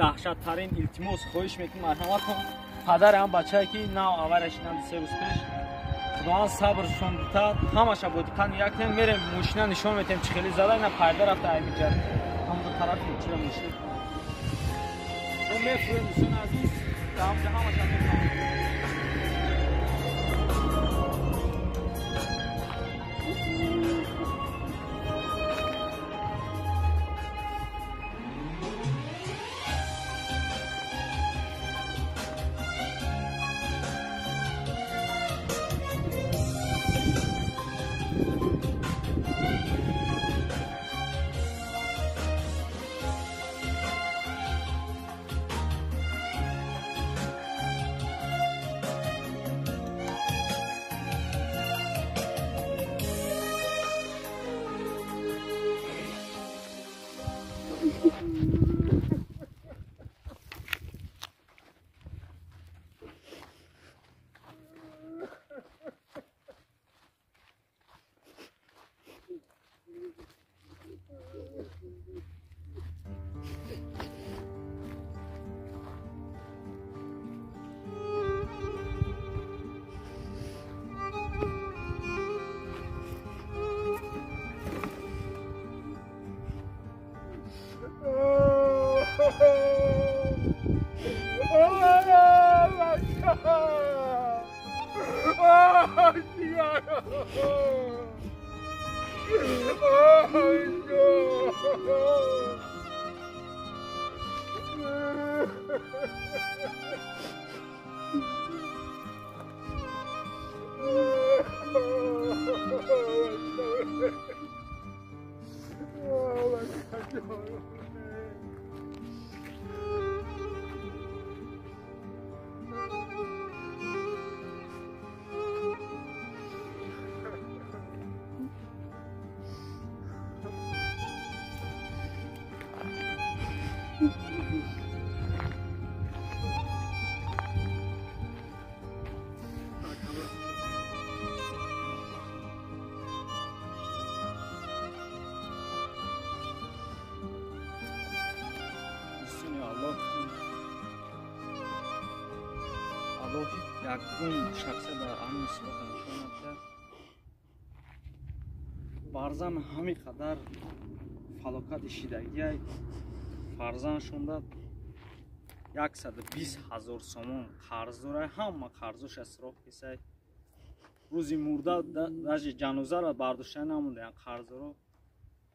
Даҳшаттарин илтимос хоҳиш мекунем, марҳамат кун. Падари ҳам бачае ки нав авария шидан 2-3 рӯз пеш, Худованд сабршон дитад, ҳамаша бо диққат нигоҳ кунем. Мерем мошина нишон метем, чӣ хеле зада, ина пайда рафта аймиҷа ҳамон тарафи чира мошина мо мефурем. Дӯстони азиз, ҳамҷа ҳамаша мефаҳмем. Якум шахсе дар ҳамин мусибата нишон надиҳад. Барзам ҳамин қадар фалокати шидагиай фарзандшонда 120 000 сомон қарз дорай, ҳама қарзоша сироқ кесай. Рӯзи мурда даже ҷанозаро бардошта намондаян қарздоро.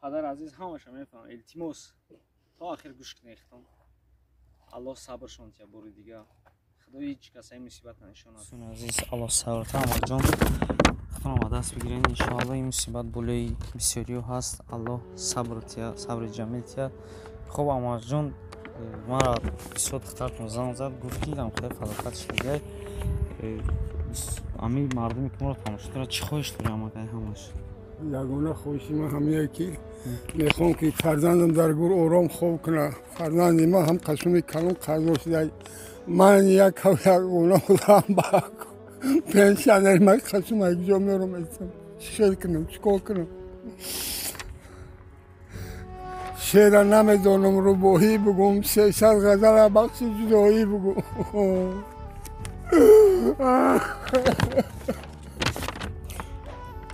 Падар азиз, ҳамаша мефаҳмам, илтимос то охир гӯш кунед хитон. Аллоҳ сабршон тия бори дигар. Худо ҳеҷ кас ин мусибат нишон надиҳад. Дӯстони азиз, Аллоҳ сабр та Амарҷон, худтон ба даст бигиред. Иншоаллоҳ ин мусибат болои бисёриё ҳаст. Аллоҳ сабр тия, сабри ҷамил тия. Хоб Амарҷон, мара бисёр духтартон занг зад, гуфт ки хеле фалокат шудагай. Ами мардуме ки моро тамошо дорад, чӣ хоҳиш дорӣ амакай ҳамаш? Ягона хоҳиши ман ҳамине ки мехоҳам ки фарзандам дар гур ором хоб кунад. Фарзанди ман ҳам қасуми калон қарздор шуда. Ман як ягона худам ба пенсионер, ман қасум якҷо мером, чӣ хел кунам, чӣ кор кунам? Шеъра намедонам, рубоҳӣ бугум, 300 ғазала бахши ҷудоӣ бугум.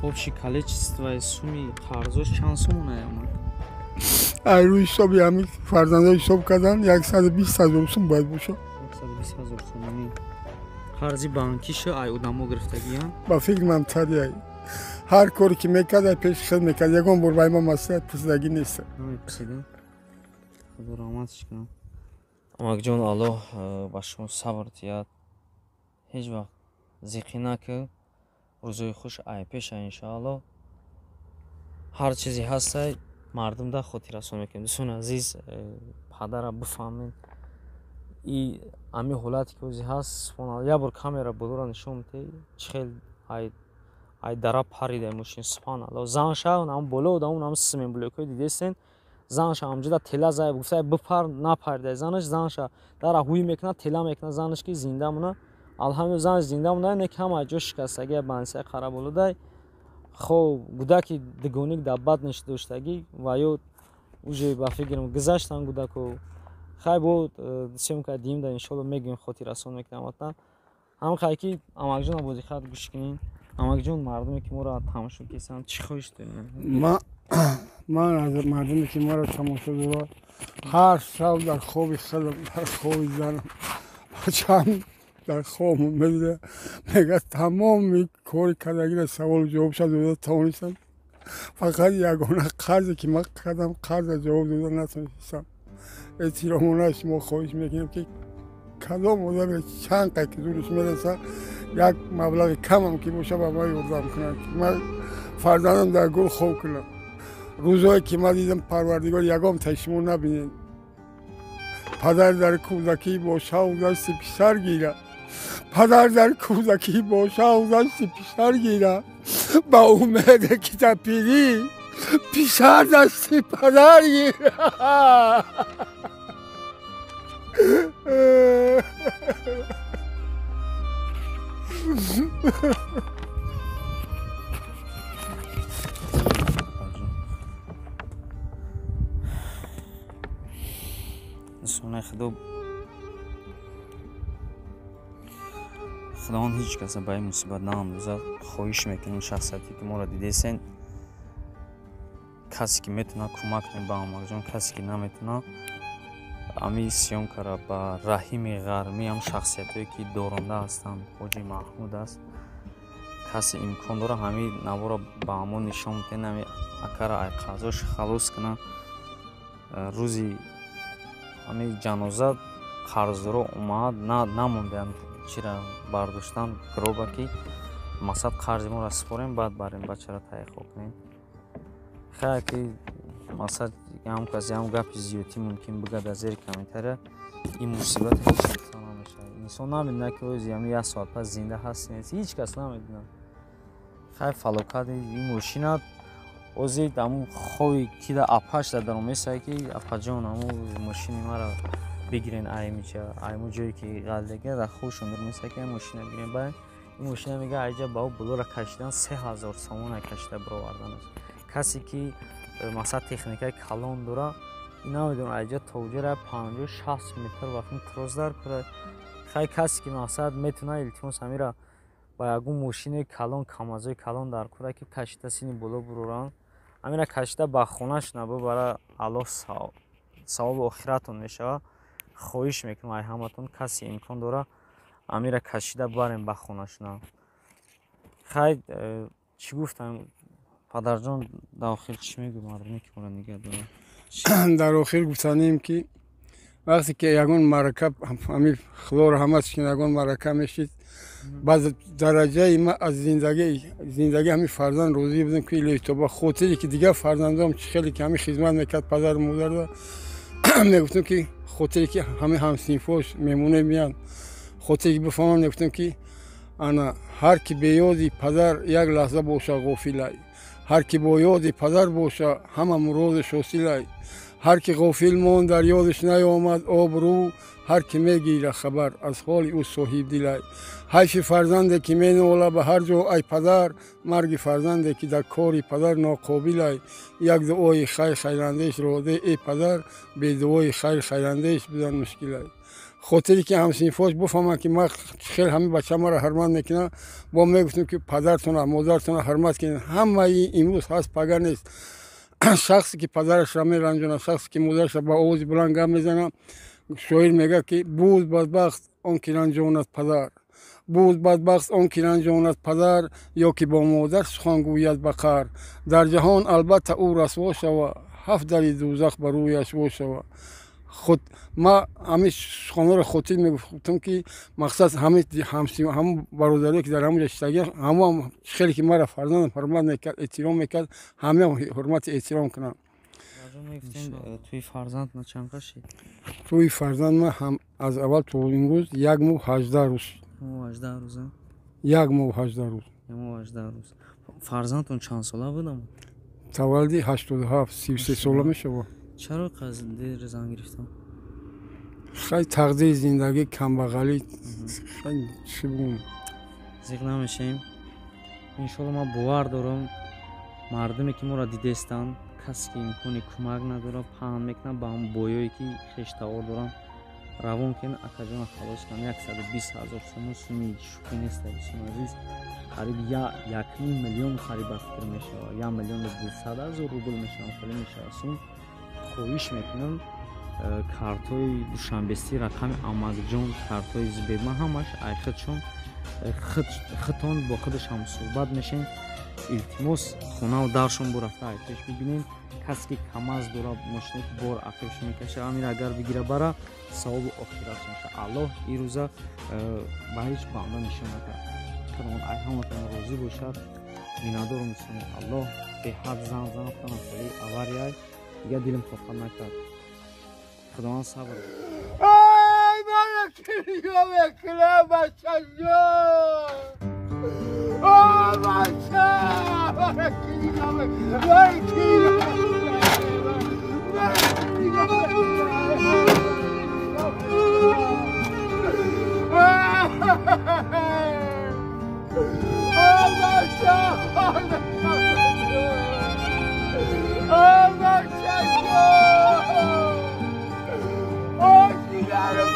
Общее количество сумми қарзош чанд сомона омад? Ай рӯи ҳисоби ҳамин фарзандо ҳисоб кардан 120 000 сум бояд бошад. 120 000 сомонӣ қарзи банкиша ай одамо гирифтагиян? Ба фикр ман тариай. Ҳар коре ки мекард, ай пеши худ мекард. Ягон бор ба ма маслиҳат пурсидагӣ нест. Намепурсида? Худо раҳматш кунад. Амакҷон, Аллоҳ ба шумо сабр диҳад. Ҳеҷ вақт зиқӣ накун. Рӯзои хуш ай пеша иншоаллоҳ. Ҳар чизе ҳастай мардум да хотиррасон мекунем. Дӯстони азиз, падара бифаҳмед. И ами ҳолате ки ози ҳаст, субҳоналлоҳ, як бор камера болоро нишон медиҳӣ, чӣ хел ай дара парида мошин, субҳоналлоҳ. Занша ам боло одам ам симемблокҳои дидестен, занша амҷода тела зай гуфта бипар, напарида занаш, занша дара ҳуй мекунад, тела мекунад занаш ки зинда мона. Алҳамдулиллоҳ, занаш зинда мона, не кам ай ҷо шикастагӣ бансия қараболудай. Хоб гудаки дугоник дар батниш доштагӣ ва ё уже ба фикрам гузаштан гудаку. Хай бо съёмка дим да иншоалло мегӯем, хотиррасон мекунам ватан. Ҳам хай ки амакҷон бо диққат гӯш кунед. Амакҷон, мардуме ки моро тамошо кесанд, чӣ хоҳиш доред? Ман аз мардуме ки маро тамошо дорад, ҳар шаб дар хоби худам, дар хоби занам, бачаам дар хоб медида, мегӯяд тамоми кори кардагиро саволу ҷавобша дода тавонистам. Фақат ягона қарзе ки ман кардам, қарза ҷавоб дода натавонистам. Эҳтиромона шумо хоҳиш мекунем ки кадом одаме чанд қай ки зуриш мераса, як маблағи камам ки боша ба ман ёрдам кунад, ки ман фарзандам дар гур хоб кунам. Рӯзое ки ман дидам, Парвардигор ягон тай шумо набинед. Падар дар кӯдакӣ бо шавқ дасти писар гира, падар дар кӯдакӣ бо шавқ дасти писар гира, ба умеде ки та пирӣ писар дасти падар гира. Дӯстонаи худо, Худованд ҳеҷ каса ба ин мусибат наандозад. Хоҳиш мекунем шахсияте ки моро дидесен, касе ки метавонад кӯмак кунед ба амакҷон, касе ки наметавонад, ами съёмкара ба Раҳими Ғармӣ, ҳам шахсиятҳое ки доронда ҳастанд, Ҳоҷи Маҳмуд аст, касе имкон дорад ҳамин наворо ба ҳамон нишон медиҳед, ҳами акара ай қарзош халос кунад. Рӯзи ҳами ҷаноза қарздоро омад, намондаанд чира бардоштан гроба ки мақсад қарзи моро супорем, баъд барем бачаро таҳқиқ кунем. Хай ки мақсад ҳам касе ҳам гапи зиёдтӣ мумкин бигӯяд дар зери комментария, ин мусибат ҳеҷ гуфта намешавад. Инсон намедонад ки ози ҳами як соат пас зинда ҳаст нест, ҳеҷ кас намедонад. Хай фалокат ин мошина ози ҳамун хови кида апаш дар даромесае ки апаҷон ҳамун мошини маро бигирен аймиҷа, айму ҷое ки ғалдага дар хобшон даромесае ки мошина бигирен. Баъд ин мошина мега айҷа ба ӯ болоро кашидан 3000 сомона кашида бароварданаш. Касе ки масалан техникаи калон дора, ин намедонад айҷа то уҷара 50-60 метр вақти трос дар кора. Хай касе ки мақсад метавонад, илтимос ҳамира ба ягон мошини калон, камазои калон дар кора ки кашида сини боло буроранд, ҳамира кашида ба хонаш набубара, Аллоҳ савоби охиратон мешавад. Хоҳиш мекунам ай ҳаматон, касе имкон дора амира кашида барем ба хонашона. Хай чӣ гуфтам падарҷон, дар охир чӣ мегӯ мардуме ки моро нигаҳ дорад? Дар охир гуфтанем ки вақте ки ягон маърака, ҳами Худо раҳматш кунад, ягон маърака мешид, ба дараҷаи ма аз зиндагӣ ҳами фарзанд розӣ будем ки илоҳи ба хотире ки дигар фарзандом чӣ хеле ки ҳами хизмат мекард падару модарро, мегуфтем ки хотире ки ҳами ҳамсинфош мемоне меянд, хотире ки бифаҳманд, мегуфтем ки ана ҳар ки беёди падар як лаҳза боша ғофилай, ҳар ки бо ёди падар боша ҳама муродаш ҳосилай, ҳар ки ғофил монд дар ёдаш наёмад обрӯ, ҳар ки мегира хабар аз ҳоли ӯ соҳибдилай. Ҳайфи фарзанде ки менола ба ҳар ҷо ай падар, марги фарзанде ки дар кори падар ноқобилай. Як дуои хайр хайрандеш роде эй падар, бедуои хайр хайрандеш будан мушкилай. Хотире ки ҳамсинфош бифаҳманд ки ман хел ҳами бача маро ҳурмат мекунам, бо мегуфтем ки падартона модаратона ҳурмат кунед, ҳамаи имрӯз ҳаст, пага нест. Шахсе ки падарашро меранҷонад, шахсе ки модарашро ба овози баланд гап мезанад, шоир мегӯяд ки буд бадбахт он ки ранҷонад падар, буд бадбахт он ки ранҷонад падар, ё ки бо модар сухан гӯяд ба қаҳр. Дар ҷаҳон албатта ӯ расво шава, ҳафт дари дӯзах ба рӯяш во шава. Худ ма ҳамин суханҳоро хотир мегуфтам, ки мақсад ҳамин бародаре, ки дар ҳамонҷа шиштагӣ, ҳамоам хеле ки мара фарзандам ҳурмат мекард, эҳтиром мекард, ҳамаам ҳурмати эҳтиром кунанд. Тӯи фарзанд на чанд қашид? Тӯи фарзанд ма ҳам аз аввал то имрӯз 1 моҳ 18 рӯз. 18 рӯз? 1 моҳ 18 рӯз. 1 моҳ 18 рӯз. Фарзандтон чанд сола будам? Таваллуди 87, 33 сола мешавад. Чаро қаз дер зан гирифтам? Хай, тақдири зиндагӣ, камбағалӣ, хай, чӣ бигӯм. Зиқ намешем. Иншолло, ман бовар дорам, мардуме ки моро дидестанд, касе ки имкони кӯмак надорад, паҳн мекунад ба ҳам боёе ки хештавор доранд, равон кунед, акаҷона халос кунанд. 120 000 сомон суми шӯхӣ нест, дӯстони азиз, қариб 1,5 миллион қариб ба фикр мешавад, 1 200 000 рубл мешавад, хеле мешавад сум. Хоҳиш мекунам, картҳои душанбестӣ, рақами Амакҷон, картҳои Зибедман, ҳамаш айхудшон, худтон бо худаш ҳам суҳбат мешем. Илтимос, хонаву даршон бурафта айпеш бибинем. Касе ки КамАЗ дора, мошине ки бор ақибш мекаша, амир агар бигира бара, савоби охиратш меша. Аллоҳ ирӯза ба ҳеҷ банда нишон накард. Худованд ай ҳаматон розӣ бошад. Миннатдорум, дӯстони Аллоҳ. Беҳад зан зан худам, хеле аварияй, дигар дилам тоқат накард. Худованд сабр. Ай, мана ки нигоҳ мекунам, бачаҷон. О, бача, мана ки нигоҳ мекунам, мана ки нигоҳ мекунам, мана ки нигоҳ мекунам. О, бача, о, бачаҷон, о, ҷигарам,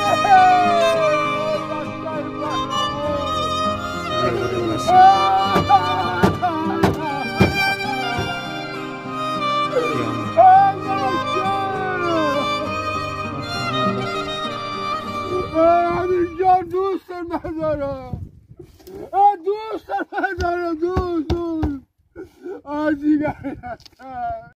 ҷон, дӯст надорам, дӯст надорам, дӯст, дӯст, ҷигар.